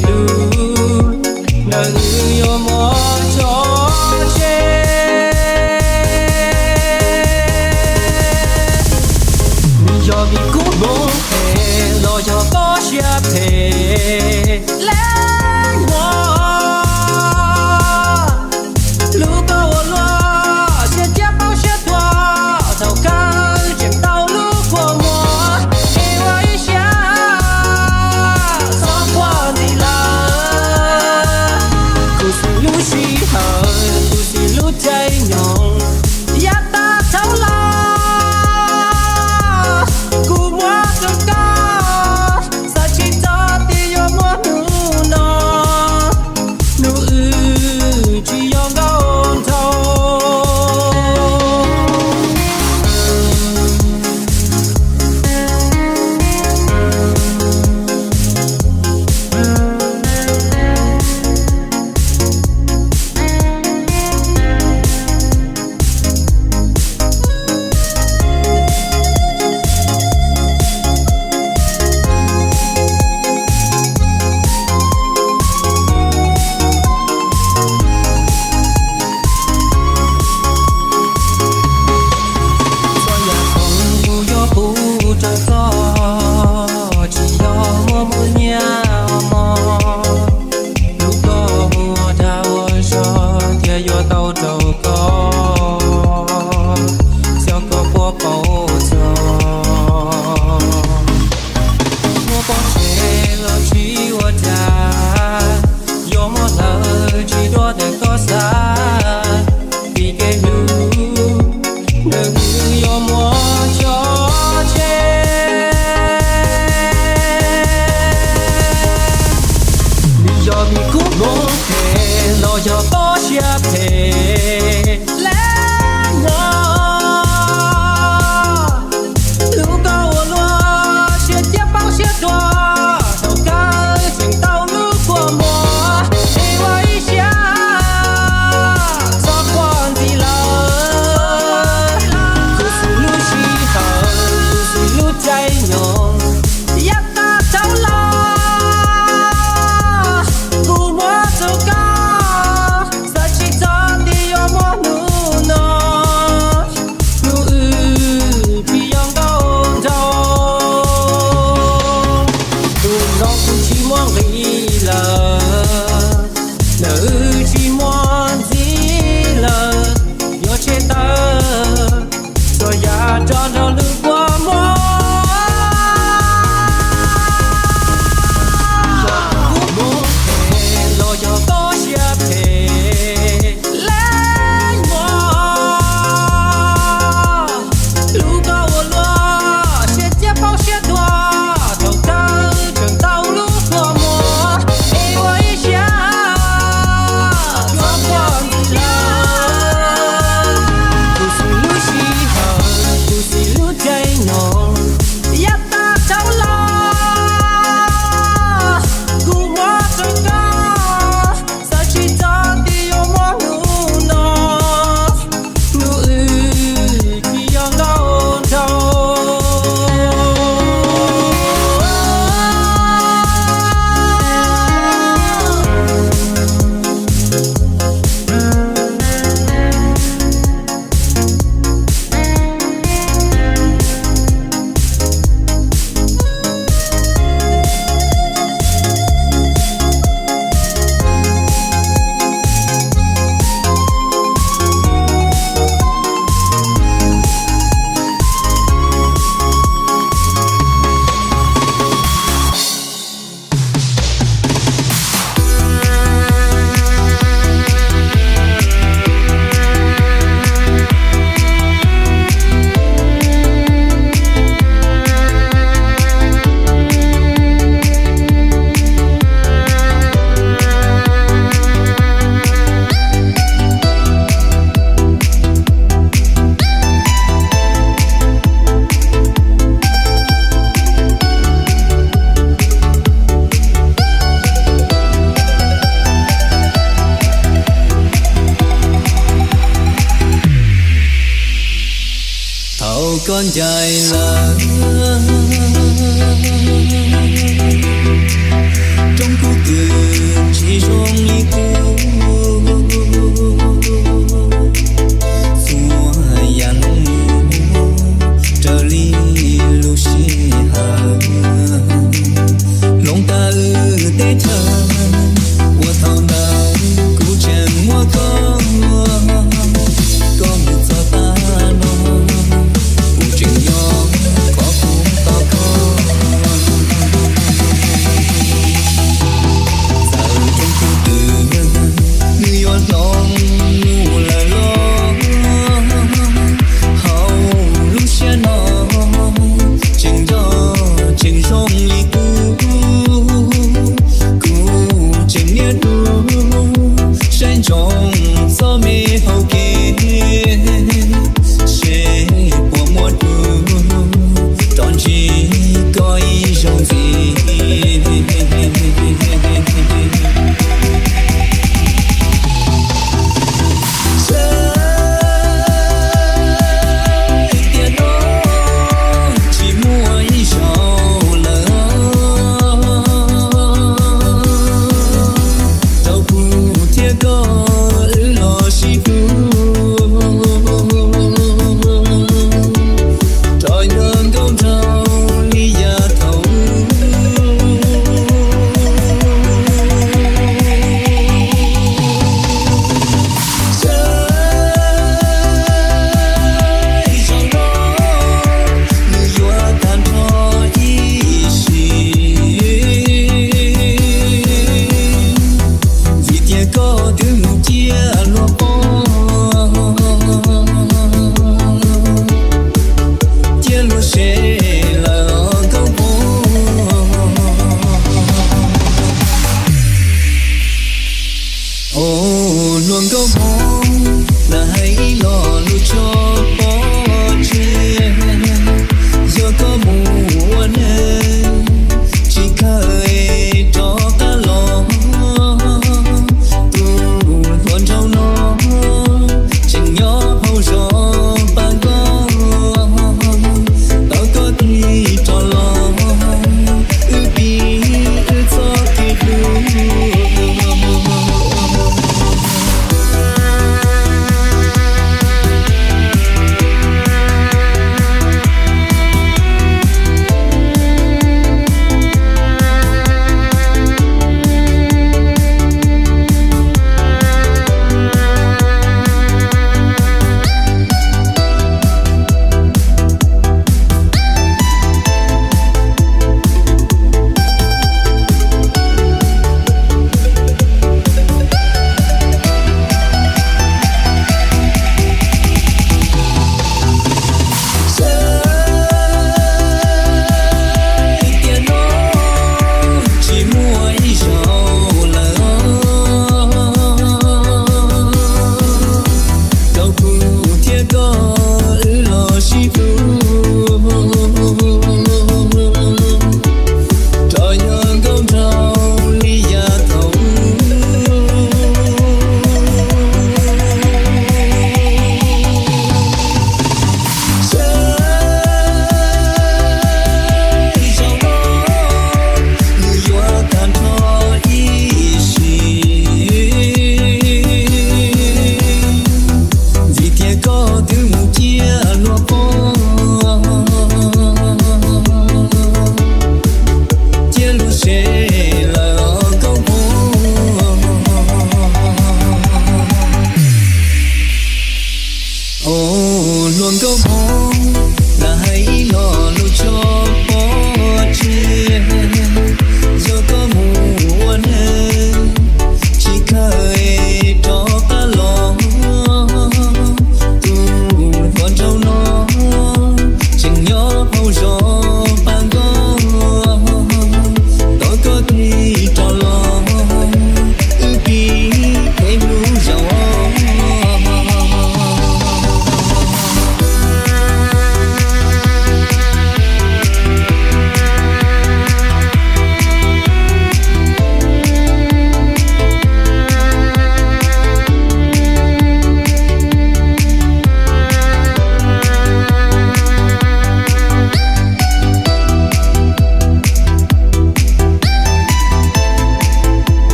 hlub, nawb wb yuav muab tso tseg. Nws yog vim kub mob phem los yog koj siab phem, leej muam. Hlub koj ua luaj, siab ciaj paub siab tuag, thaum kawg tseem tau lub kua muag, es ua ib siab txhob quaj ntxiv lawm. Kuv xwb lub sij hawm, kuv xwb lub caij nyoog, yav tag thaum los kuv muab rau koj, xav tsis txog tias yuav muaj hnub no, hnub wb tsis yog nkauj nraug. Txhua yam khoom kuv yuav pub rau koj, tsis yog muaj muaj nyiaj mos. Hlub koj ua dag ua zog thiaj yuav tau rau koj, xyov koj puas paub txog. Muab pov tseg los tsis ua cas, yuav muab hlawv tsis dua ntawm koj xav. Vim kev hlub, nws yuav muab tso tseg. Nws yog vim kub mob phem los yog koj siab phem, leej muam. Hlub koj ua luaj, siab ciaj paub siab tuag, thaum kawg tseem tau lub kua muag, es ua ib siab txhob quaj ntxiv lawm. Kuv xwb lub sij hawm, kuv xwb lub caij nyoog, yav tag thaum los kuv muab rau koj, xav tsis txog tias yuav muaj hnub no, hnub wb tsis yog nkauj nraug. Tus no kuv tsis muaj nqis lawm, nawb wb tsis muaj ntxiv lawm, yuav tshem tawm txhua yam rau nraug lub kua muag. Yog kub mob phem los yog koj siab phem, leej muam. Hlub koj ua luaj, siab ciaj paub siab tuag, thaum kawg tseem tau lub kua muag, es ua ib siab txhob quaj ntxiv lawm. Kuv xwb lub sij hawm, kuv xwb lub caij nyoog, yav tag thaum los kuv muab rau koj, xav tsis txog tias yuav muaj hnub no, hnub wb tsis yog nkauj nraug. Thaum koj ncaim lawm, roob kuv twb Thaum ntawd kuv tseem muab koj, koj mus txog tag no, kuv tseem nyob qhov kuv tos koj. Txawm rooj tsuj twm nws yuav hloov mus lawm los, hauv lub siab no tseem nco tseem zoo li kuv, kuv tseem niaj hnub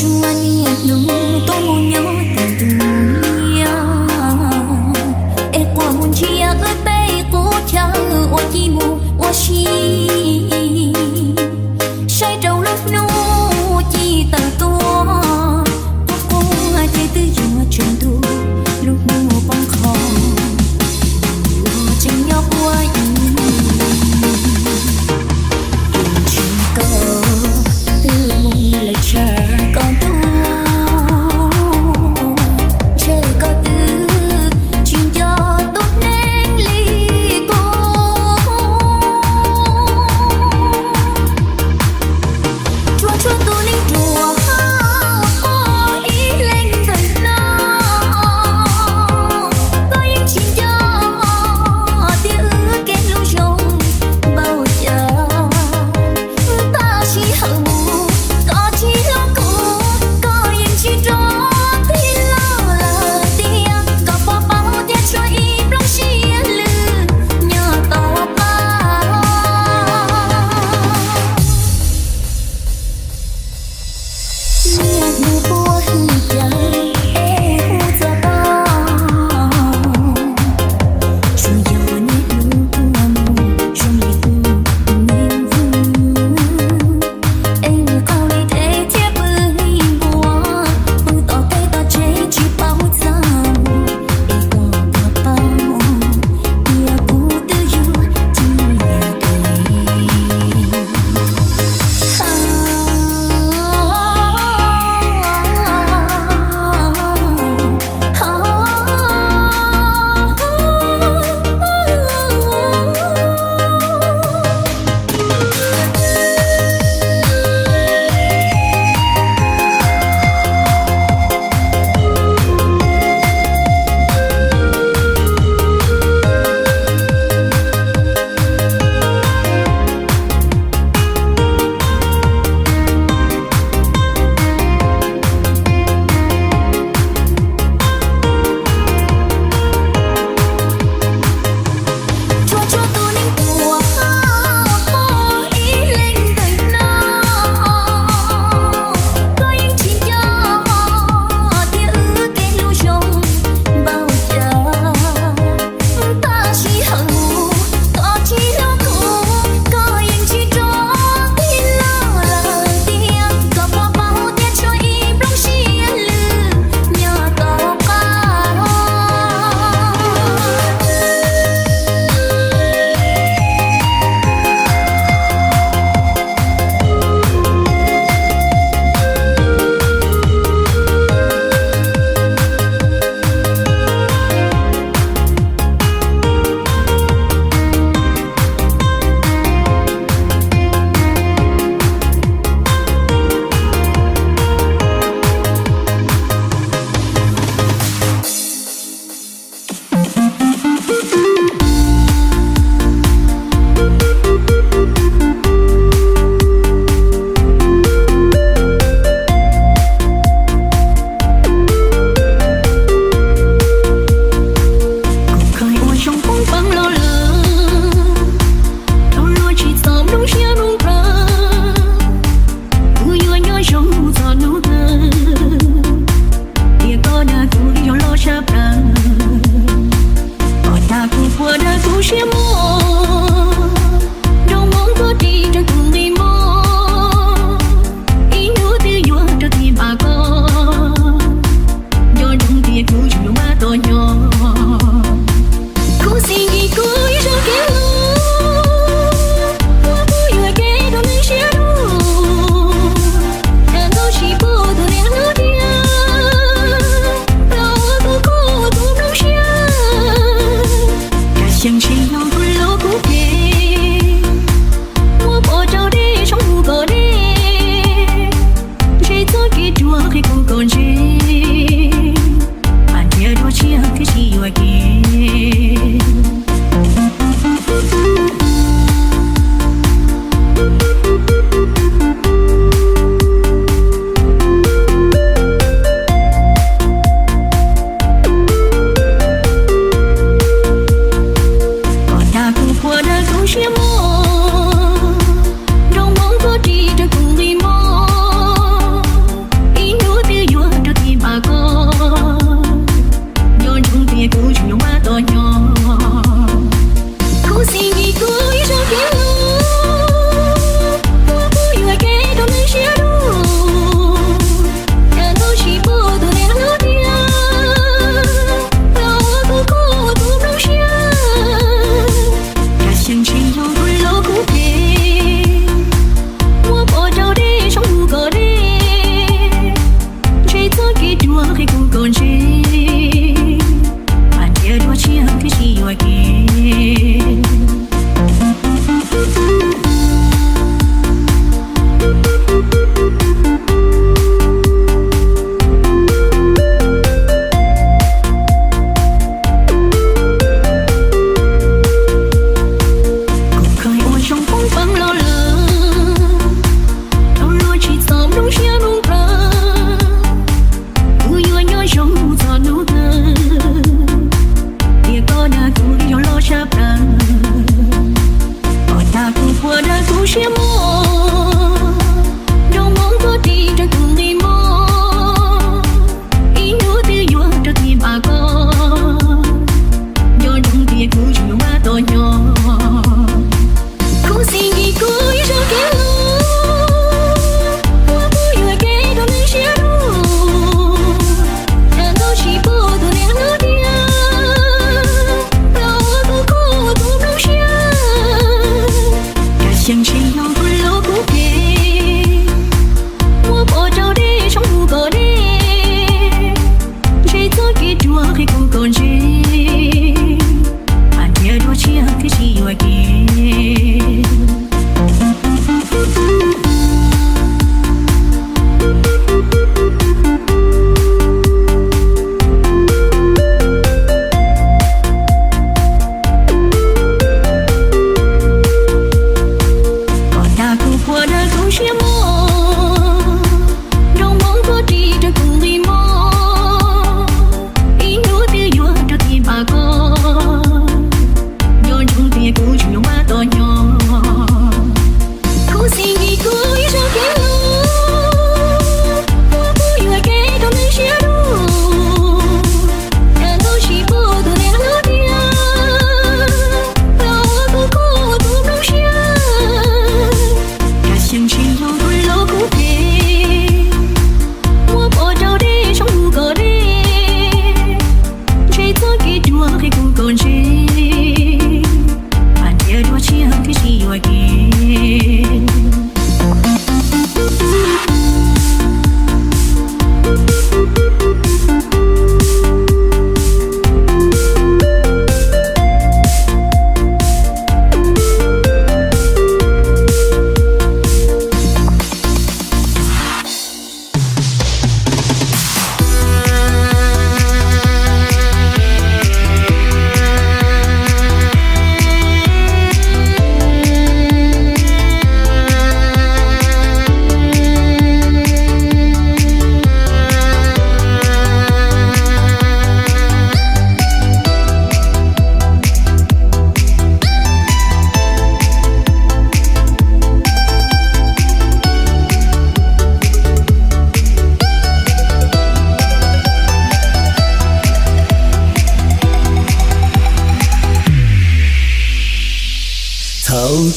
Tsuas niaj hnub tuaj mus nyob tag tus niag, es quaj mus ntsia wb peb qub chaw ua ci mus ua si. Saib rau lub hnub ci tawm tuaj, quaj quaj ces twb yuav tsaus ntuj, lub hnub poob qho, tseem nyob quaj ib leeg. Tus ntshai koj twb mus lawm, tsam koj tuag, ntshe koj twb tsis nco tus neeg li kuv. Tsuas tshuav tus neeg ruam quaj ib leeg ntawm no, koj yeej tsis nco tias wb kev hlub zoo npaum cas. Wb tag sij hawm mus, koj tsis hlub kuv, koj yeej tsis rov qab los lawm tiag. Koj puas paub tias tshuav ib nplooj siab lwj nyob tom qab. Niaj hnub quaj hwj chim es hu txog koj, tsuas yog niaj hnub tuaj mus zoo li tus neeg vwm, es nws qau li dej thiab pw li npua, pw tom teb tom chaw tsis paub txog, es koj puas paub tias kuv twb yuav tsis yog tus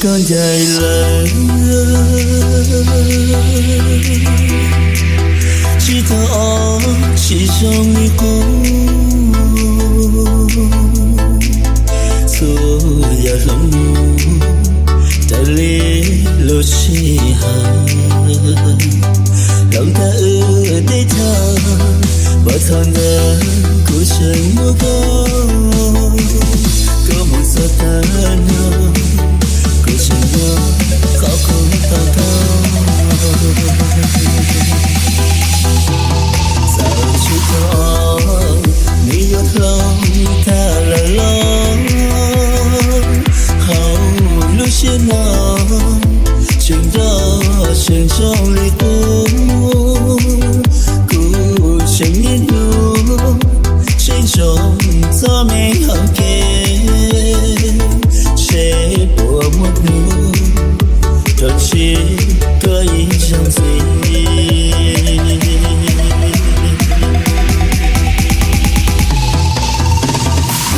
Koj ncaim lawm, tsis tau ob tsis zoo li qub. Txhua yam hloov mus raws li lub sij hawm. Hloov tag wb tej thaj, pom txog ntawd kuv tseem muaj koj. Koj mus txog tag no, kuv tseem nyob qhov kuv tau koj. Txawm tsis tau, nws yuav hloov tag lawm los, hauv lub siab no tseem nrog tseem zoo li qub. Kuv tseem niaj hnub sib ntsoov txoj me hauv kev, seb puas muaj hnub rau tsis koj ib zaug ntxiv.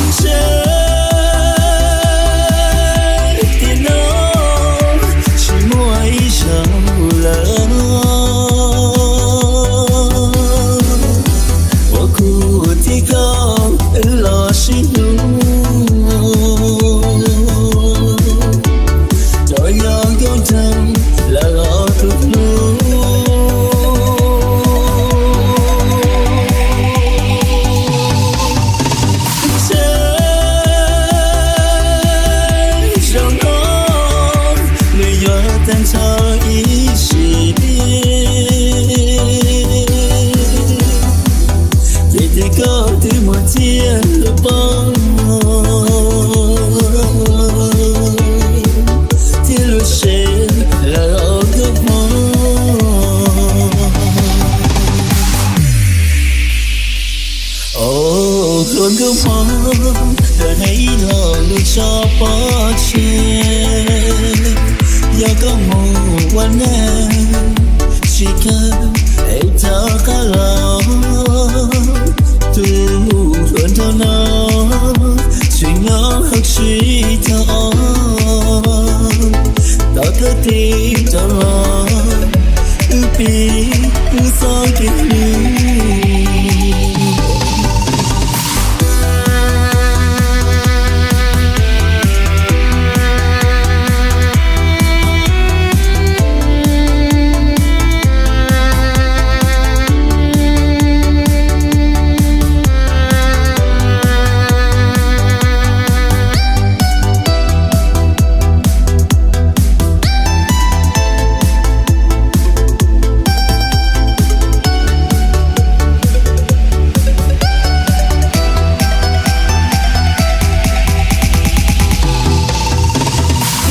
Ntshe tiam no tsis muaj ib zaug lawm uas kuv thiab koj wb los sib hlub. Txawm yog nkauj nraug lawv los tus hlub. Ntshe zaum no nws yuav tag nrho ib sim, ces tias koj twb muaj tsiaj lub poob thiab lub sev lawm os nkauj hmoob. Os hluas nkauj hmoob, tawm hais ib lo lus tso pov tseg, yog koj mus ua neej tsis kawg es rov qab los, tus hluas nraug no tseem nyob hauv tsis tau os. Tom kawg tig rov los, wb pib wb txoj kev hlub.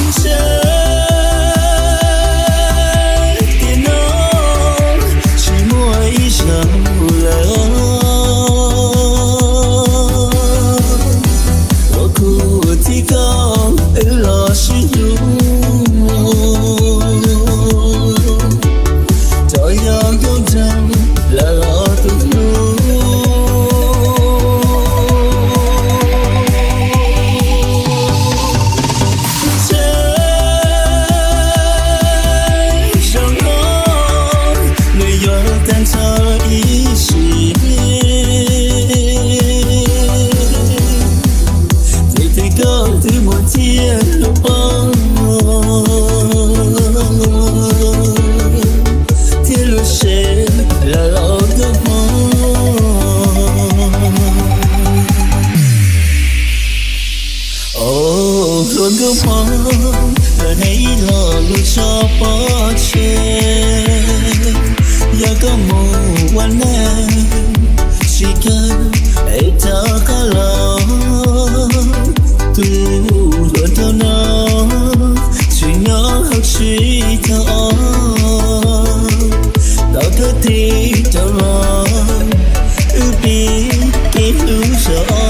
Ntshe tiam no tsis muaj ib zaug lawm uas kuv thiab koj wb los sib hlub. Txawm yog nkauj nraug lawv los tus hlub. Ntshe zaum no nws yuav tag nrho ib sim, ces tias koj twb muaj tsiaj lub poob thiab lub sev lawm os nkauj hmoob. Os hluas nkauj hmoob, tawm hais ib lo lus tso pov tseg, yog koj mus ua neej tsis kawg es rov qab los, tus hluas nraug no tseem nyob hauv tsis tau os. Tom kawg tig rov los, wb pib kev hlub zog os.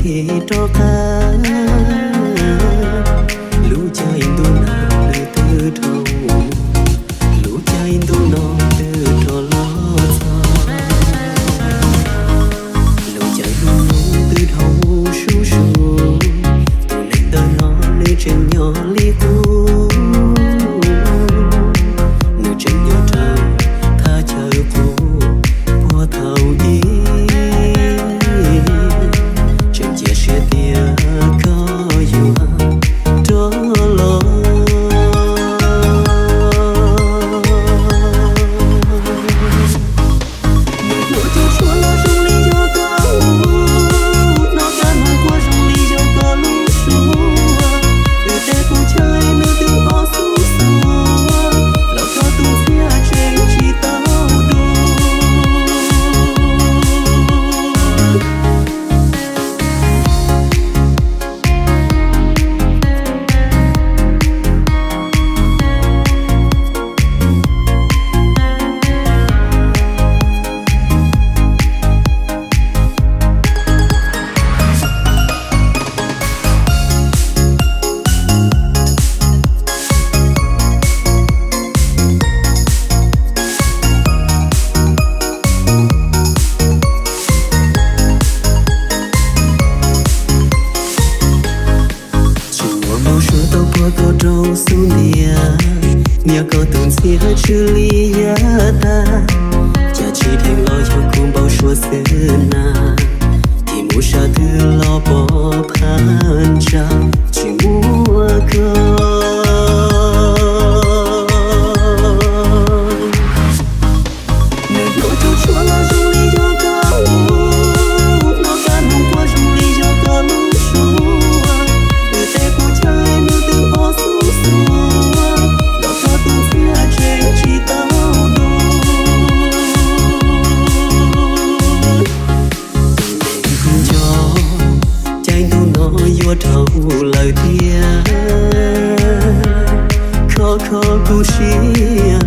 rov qab. Lub caij ntuj no nws twb dhau, lub caij ntuj no twb rov los txog. Lub caij ntuj no twb dhau sub sub, tus neeg ntawm no nws tseem nyob li qub. Nws tseem nyob rau thaj chaw qub puag thaum ub, tseem cia siab tias koj yuav rov los. Nws hlub tub tsuas los zoo li yog koj lub, hnov kab moov quaj zoo li yog koj lub suab. Twb tej qub chaw nws twb ob xub xuav, los koj tus ntxhiab tseem tsis tau dua. Tsis muaj mob suav tau puag koj rau xub ntiag, niam koj tus ntxhiab tsw li yav tag. Cas tsis dheev los yog kuv npau suav xwb na, ces mus sab twg los pom phab ntsa tsis muaj koj. Nws hlub tub tsuas los zoo li yog koj lub, hnov kab moov quaj zoo li yog koj lub suab. Twb tej qub chaw nws twb ob xub xuav, los koj tus ntxhiab tseem tsis tau dua. Tus neeg kuv nco, caij ntuj no yuav dhau lawm tiag. Khov kho kuv siab,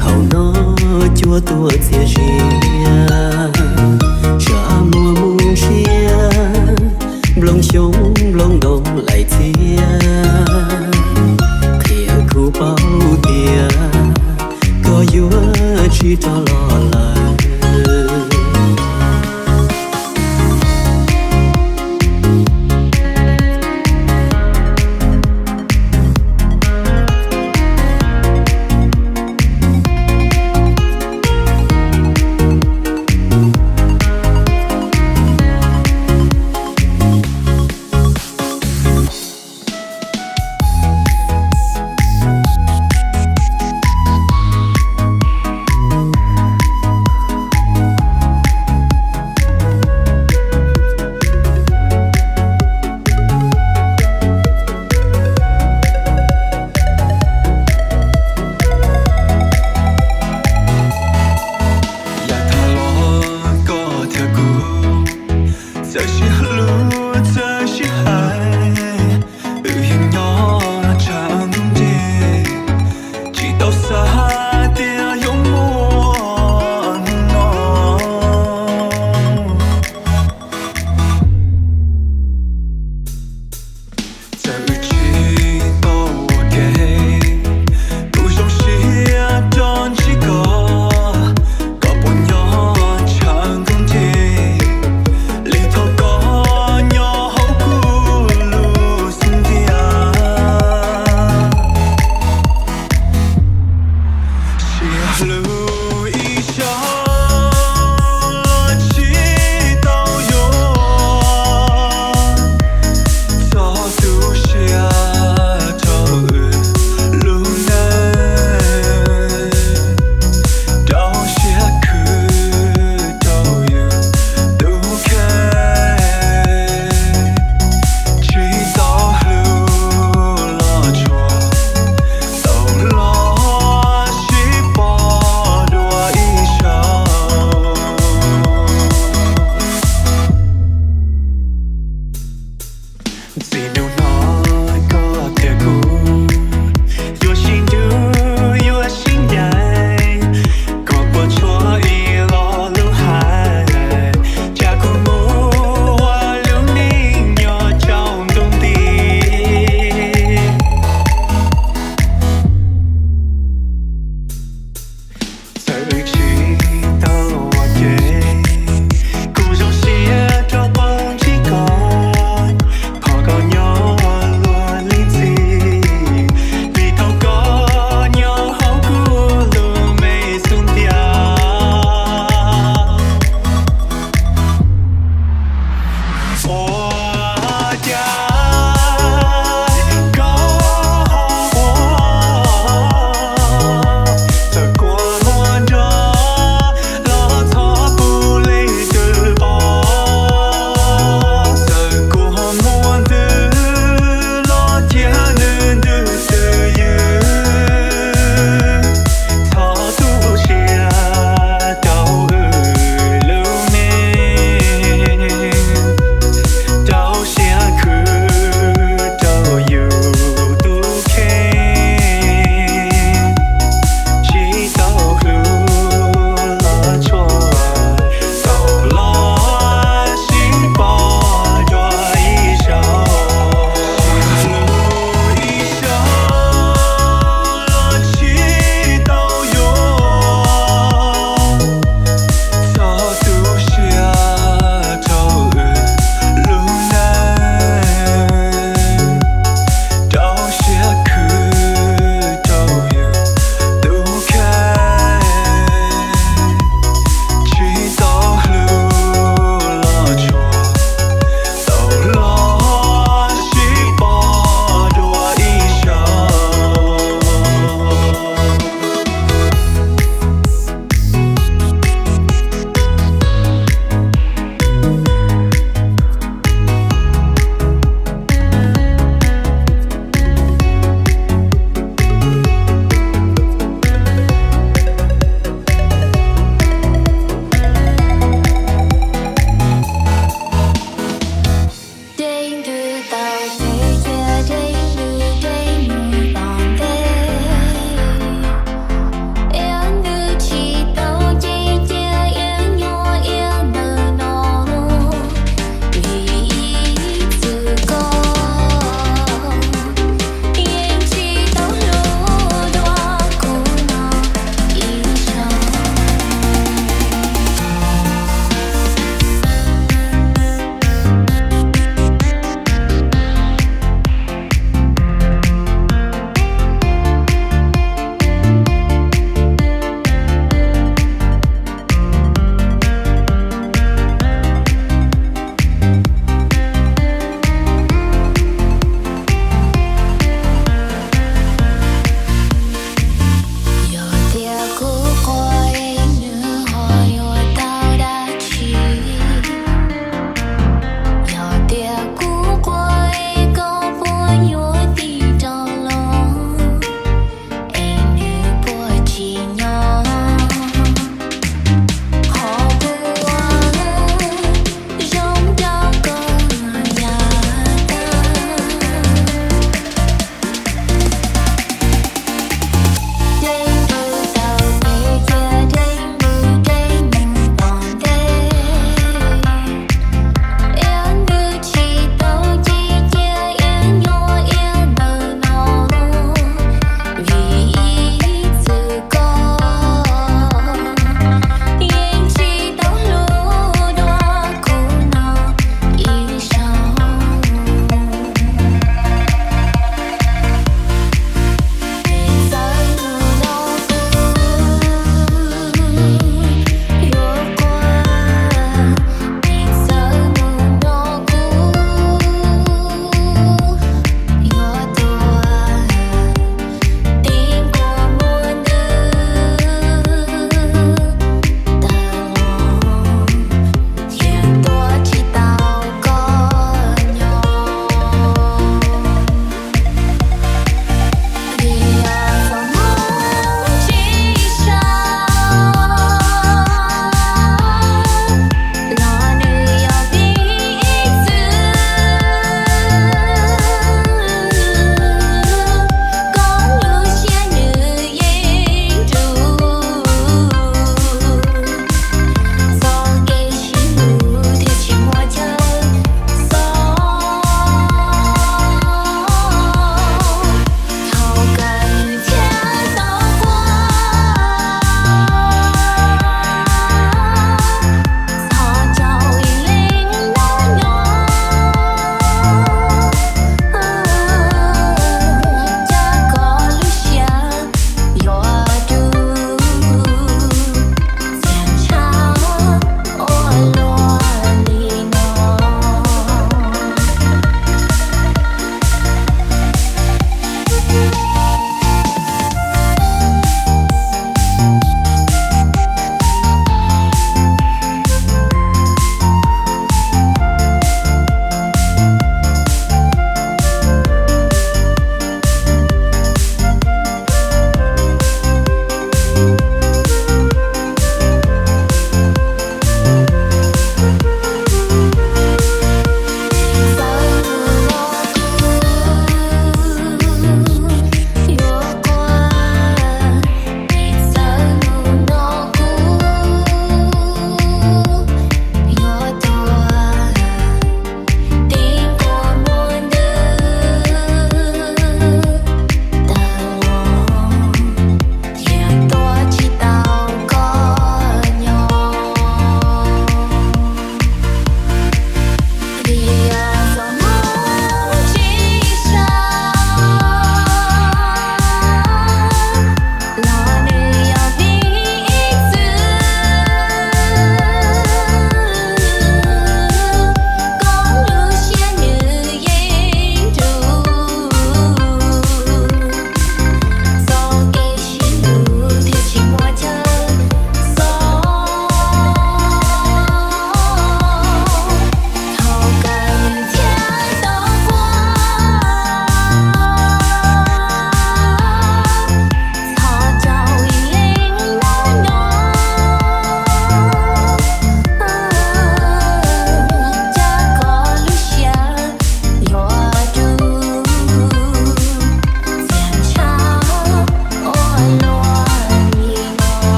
thaum no cuaj tuaj txias sia, tsam muaj mus ntsiab, nplooj xyoob